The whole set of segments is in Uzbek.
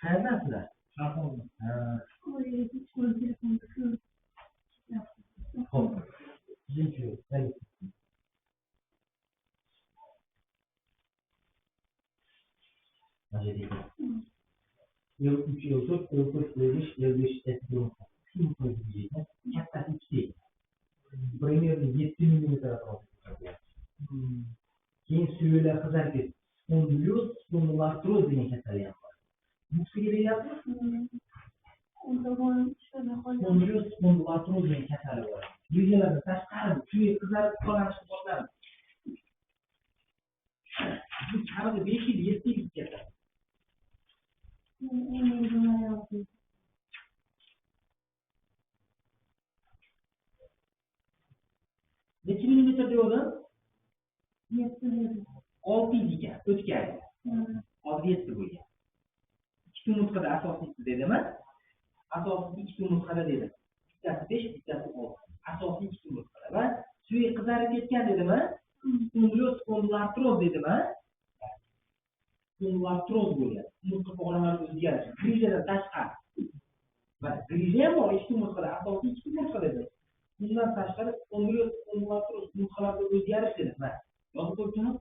Qayerdansizlar? Xo'p. L3, L4, L4, L5, L5, S1. Kattasi ikkita ekan. Примерно 7 mm atrofida. Keyin suyaklar qizarib ketdi. Spondilyoz, spondiloartroz degan kasallik ham bor. Bu kishiga deyapmiz. Spondilyoz, spondiloartroz degan kasali bor. Grijalardan tashqari suyak qizarib qolishni boshladi. Bu kamida 5 yil, 7 yil kasal. Necha millimetr degandim? 7 6 ekan, o'tgan. Hozir 7 bo'lgan. Ikkita umurtqada asosiysi dedimi? Asosiy ikkita umurtqada dedim. Bittasi 5, bittasi 6. Asosiy ikkita umurtqada va suyak qizarib ketgan dedimi? Spondilyoz, spondiloartroz dedimi? Spondiloartroz bo'lgan. Umurtqa pog'onalari o'zgarishi. Grijadan tashqari. Va grija ham bor, ikkita umurtqada, asosiy ikkita umurtqa dedim. Bundan tashqari spondilyoz, spondiloartroz umurtqalarda o'zgarish dedim. Mana yozib qo'yibdimi?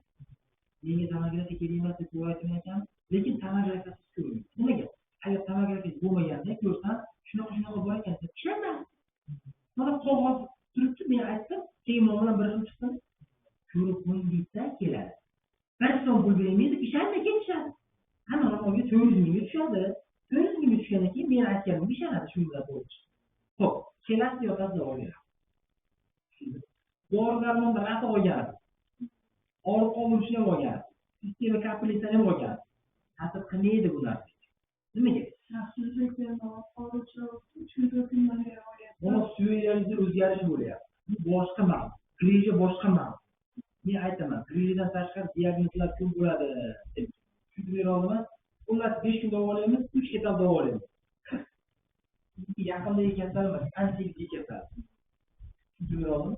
Menga tomografiya kerak emas deb aytgan ekan, lekin tomografiyasiz ko'rinmaydi. Nimaga? Agar tomografiya bo'lmaganda ko'rsam, shunaqa bor ekan deb tushunardim. Mana qog'oz turibdi, men aytdim, keyin men bilan bir xil chiqdim. Ko'rib qo'ying desa keladi. Bir so'm pul bermaydi, ishonmay ketishadi. Hamma unga 400 mingga tushadi. 400 mingga tushgandan keyin men aytganimga ishonadi, shu bilan to'g'ri chiqdi. Xo'p, kelasi yotasi davolaydi. Dori darmonda rad olgan. Og'riq qoldirishni ham olgan. Sistema kapillisini ham olgan. Ta'sir qilmaydi bu narsa. Nimaga? Buni suyaklaringizda o'zgarish bo'lyapti. Bu boshqa mavzu. Grija boshqa mavzu. Men aytaman, grijadan tashqari diagnozlar ko'p bo'ladi deb. Tushunib bera olaman. Xullas 5 kun davolaymiz, 3 etap davolaymiz. Yaqindagi kasal emas, ancha ilgari kasal. Tushunib bera oldimmi?